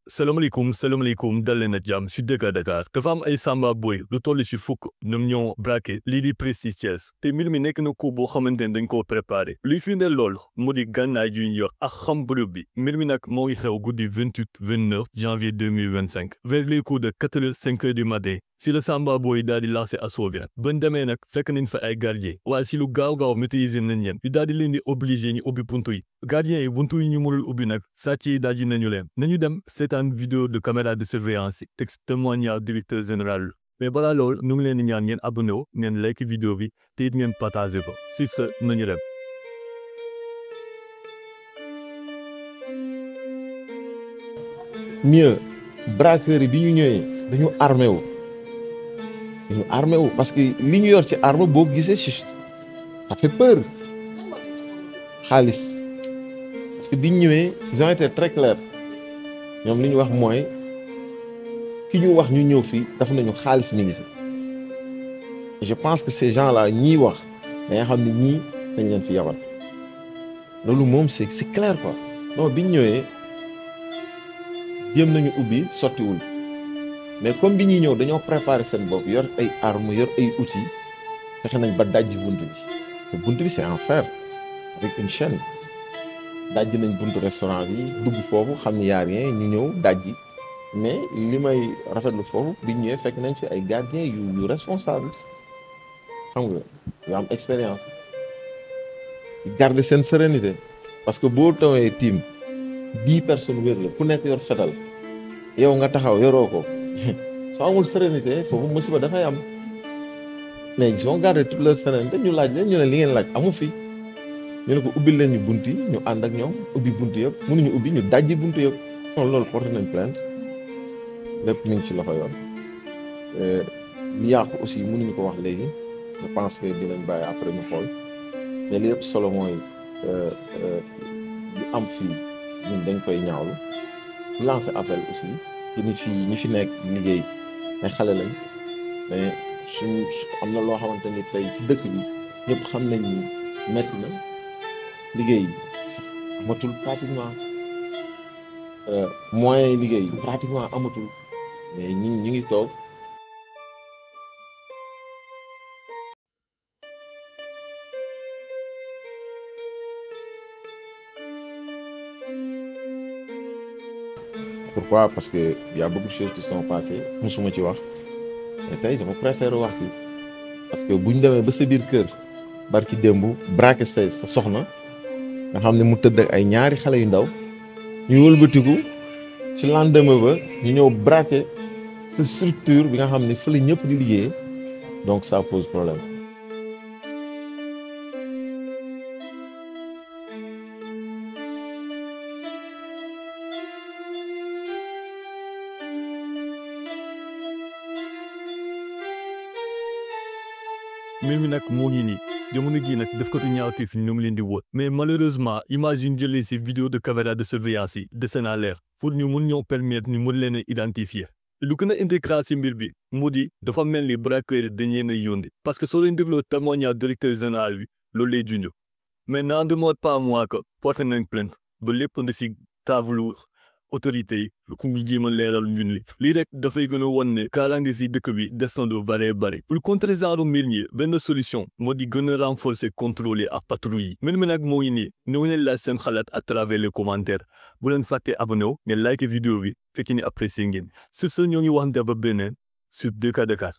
salaamaaleykum dal leen ak jàmm si Dakar dafa am ay samba boy lu toll si fukk ñoom ñoo braqué lii di Prestige Thiès te mbir mi nekk na coup boo xamante ne dañ koo préparé luy firndeel loolu mu di gànnaay yu ñu yor ak xam bërëb bi mbir mi nag moo ngi xew guddi 28-29 janvier 2025 vers les coups de 4h-5h du matin si la samba boy daal di lancé assaut bi bañ demee nag fekk nañ fa ay gardien waaye si lu gaaw maîtriser nañ leen yu daal di leen di obligé ñu ubbi buntu yi gardien yi buntu yi ñu mënul ubbi nag sàcc yi daal di nañu leen nañu dem seetaan vidéo de caméra de surveillance yi texte témoignage directeur général mais balaa loolu ñu ngi leen di ñaan ngeen abonné wu ngeen like vidéo bi te it ngeen partagé ko sur ce nañu dem. mieux braqueurs yi bi ñu ñëwee dañu armé wu parce que li ñu yor ci arme boo gisee ça fait peur xaalis parce que bi ñu ñëwee ils ont été très clairs ñoom li ñu wax mooy ki ñu wax ñu ñëw fii daf nañu xaalis mi ngi fi je pense que ces gens là ñii wax da nga xam ne ñii dañ leen fi yabal loolu moom c'est clair quoi non bi ñu ñëwee jéem nañu ubbi sottiwul mais comme bi ñuy ñëw dañoo préparer seen bopp yor ay armes yor ay outils fexe nañ ba dajji bunt bi te bunt bi c'est en fer avec une chaîne dajji nañ buntu restaurant bi dugg foofu xam ni y a rien ñu ñëw dajji mais li may rafetlu foofu bi ñëwee fekk nañ fi ay gardiens yu responsable xam nga yu am expérience garder seen sérénité parce que boo tawee team 10 personnes wér la ku nekk yor fetal yow nga taxaw yoroo ko soo amul sérénité foofu musiba dafay am mais ils ont gardé toute leur sérénité ñu laaj leen ñu ne li ngeen laaj amu fi ñu ne ko ubbil leen ñu bunt yi ñu ànd ak ñoom ubbi bunt yëpp mënuñu ubbi ñu dajji bunt yëpp kon loolu porté nañ plainte lépp ñu ngi ci loxo yoon li yàqu aussi mënuñu ko wax léegi je pense que dinañ bàyyi après ñu xool mais li yëpp solo mooy li am fii ñun dañ koy ñaawlu lancer appel aussi ci ñi fi nekk liggéey ay xale lañ mais suñu am na loo xamante ni tey ci dëkk bi ñëpp xam nañ ni metti na liggéey sax amatul pratiquement moyen liggéey pratiquement amatul mais ñu ngi toog pourquoi parce que y a beaucoup de choses qui sont passées musuma ci wax mais tey dama préfère wax ci parce que bu ñu demee ba sa biir kër barki démb braqué sa soxna nga xam ne mu tëdd ak ay ñaari xale yu ndaw ñu wëlbatiku ci lendemain ba ñu ñëw braqué sa structure bi nga xam ne fële ñëpp di liggéey donc ça pose problème. mbir mi nag moo ngi nii jamono jii nag def ko tu ñaawteef ñu ngi leen di wër mais malheureusement image yi ñu jëlee si vidéo de caméra de surveillance yi dese naa leer pour ñu mun ñoo permettre ñu mun leen a identifier lu gën a intégral si mbir bi mu di dafa mel ni braqueur dañ leen a yónni parce que soo leen dégloo témoignage directeur général bi loolu lay junj mais n'en demeure pas moins que porté nañ plainte ba lépp na si table autorité yi ku ñu jéem a leeral ñun lii rek dafay gën a won ne kaaraange si dëkk bi des na du bare pour contrer genre mbir ñi benn solution moo di gën a renforcer contrôler ak patrouille yi mbir mi nag moo ngi nii ñëw leen laaj seen xalaat à travers les commentaires bu leen fàtte abonné wu ngeen like vidéo bi fekk ni apprécié ngeen sur ce ñoo ngi waxante ba beneen sur Dakar